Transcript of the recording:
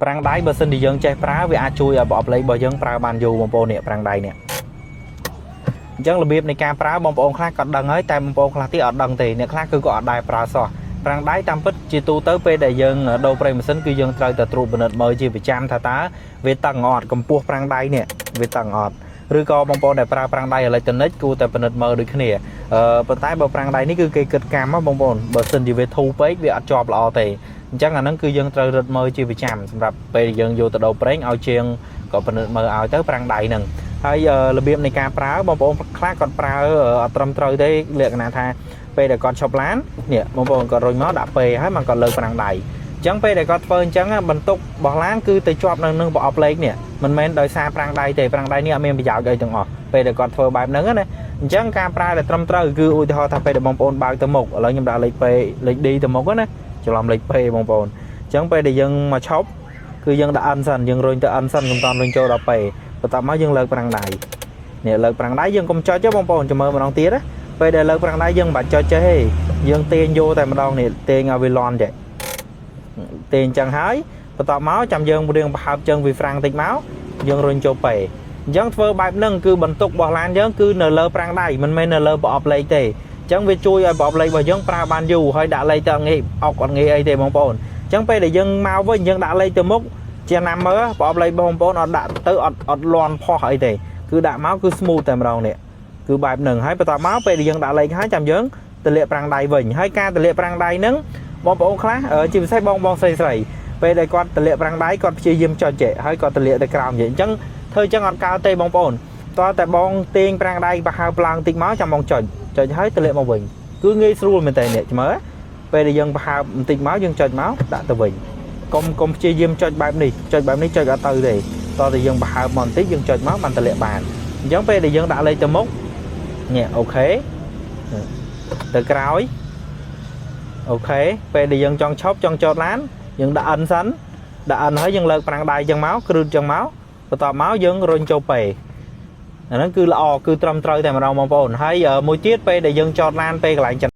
ហ្វ្រាំងដៃបើសិនជាយើងចេះប្រើវាអាចជួយឲ្យប្រអប់លេខរបស់យើងប្រើបានយូរបងប្អូននេះហ្វ្រាំងដៃនេះអញ្ចឹងរបៀបនៃការប្រើបងប្អូនខ្លះក៏ដឹងហើយតែបងប្អូនខ្លះទៀតអត់ដឹងទេអ្នកខ្លះគឺក៏អត់ដែរប្រើសោះហ្វ្រាំងដៃតាមពិតជាទូទៅពេលដែលយើងដូរប្រេងម៉ាស៊ីនគឺយើងត្រូវតែត្រួតពិនិត្យមើលជាប្រចាំថាតើវាតឹងអត់កម្ពស់ហ្វ្រាំងដៃនេះវាតឹងអត់ឬក៏បងប្អូនដែលប្រើហ្វ្រាំងដៃអេឡិចត្រូនិកគួរតែពិនិត្យមើលដូចគ្នាអឺប៉ុន្តែបើហ្វ្រាំងដៃនេះគឺគេគិតកម្មបងប្អូនបើសិនជាវាធូរពេកវាអត់ជាប់ល្អទេអញ្ចឹងអាហ្នឹងគឺយើងត្រូវរត់មើលជាប្រចាំសម្រាប់ពេលយើងយកទៅដូរប្រេងឲ្យជាងក៏ពិនិត្យមើលឲ្យទៅហ្វ្រាំងដៃហ្នឹងហើយរបៀបនៃការប្រើបងប្អូនខ្លះគាត់ប្រើអត់ត្រឹមត្រូវទេលក្ខណៈថាពេលដែលគាត់ឈប់ឡាននេះបងប្អូនគាត់រុញមកដាក់ពេហើយមកគាត់លើកហ្វ្រាំងដៃអញ្ចឹងពេលដែលគាត់ធ្វើអញ្ចឹងបន្ទុករបស់ឡានគឺទៅជាប់នៅនឹងប្រអប់លេខនេះមិនមែនដោយសារហ្វ្រាំងដៃទេហ្វ្រាំងដៃនេះអត់មានប្រយោជន៍អីទាំងអស់ពេលដែលគាត់ធ្វើបែបហ្នឹងណាអញ្ចឹងការប្រើដែលត្រឹមត្រូវគឺឧទាហរណ៍ថាពេលដែលបងប្អូនបើកទៅមុខឥឡូវខ្ញុំដាក់លេខ P លេខ D ទៅមុខណាច្រឡំលេខ P បងប្អូនអញ្ចឹងពេលដែលយើងមកឈប់គឺយើងដាក់ N សិនយើងរុញទៅ N សិនកុំតន់រុញចូលដល់ P បន្ទាប់មកយើងលើកហ្វ្រាំងដៃនេះលើកហ្វ្រាំងដៃយើងកុំចុចទេបងប្អូនចាំមើលម្ដងទៀតណាពេលដែលលើកហ្វ្រាំងដៃយើងមិនបាច់ចុចចេះទេយើងទាញយកតែម្ដងនេះទាញឲ្យវាលន់ចេះទាញអញ្ចឹងហើយបន្ទាប់មកចាំយើងរៀងប្រហើបជើងវាហ្វ្រាំងតិចមកយើងរុញចូល P អញ្ចឹងធ្វើបែបហ្នឹងគឺបន្ទុករបស់ឡានយើងគឺនៅលើហ្វ្រាំងដៃមិនមែននៅលើប្រអប់លេខទេអញ្ចឹងវាជួយឲ្យប្រអប់លេខរបស់យើងប្រើបានយូរហើយដាក់លេខទៅអត់ងាយអុកអត់ងាយអីទេបងប្អូនអញ្ចឹងពេលដែលយើងមកវិញយើងដាក់លេខទៅមុខជាណាំមើលប្រអប់លេខបងប្អូនអត់ដាក់ទៅអត់អត់លន់ផោះអីទេគឺដាក់មកគឺ smooth តែម្ដងនេះគឺបែបហ្នឹងហើយបន្ទាប់មកពេលដែលយើងដាក់លេខហើយចាំយើងទលាកហ្វ្រាំងដៃវិញហើយការទលាកហ្វ្រាំងដៃហ្នឹងបងប្អូនខ្លះជាពិសេសបងបងស្រីស្រីពេលដែលគាត់ទលាកហ្វ្រាំងដៃគាត់ព្យាយាមចុចចេះហើយគាត់ទលាកទៅក្រោមចេះអញ្ចឹងធ្វើអញ្ចឹងអត់កើតទេបងប្អូនតោះតែបងទាញហ្វ្រាំងដៃប្រហើបឡើងតិចមកចាំបងចុចចុចហើយទលាកមកវិញគឺងាយស្រួលមែនតើនេះមើលពេលដែលយើងប្រហើបបន្តិចមកយើងចុចមកដាក់ទៅវិញកុំកុំព្យាយាមចុចបែបនេះចុចបែបនេះចុចអត់ទៅទេតោះតែយើងប្រហើបមកបន្តិចយើងចុចមកបានទលាកបានអញ្ចឹងពេលដែលយើងដាក់លេខទៅមុខនេះ OK ទៅក្រោយ OK ពេលដែលយើងចង់ឈប់ចង់ចតឡានយើងដាក់ N សិនដាក់ N ហើយយើងលើកហ្វ្រាំងដៃចឹងមកគ្រឹតចឹងមកបន្ទាប់មកយើងរុញចូល P អាហ្នឹងគឺល្អគឺត្រឹមត្រូវតែម្ដងបងប្អូនហើយមួយទៀតពេលដែលយើងចតឡានពេលកន្លែង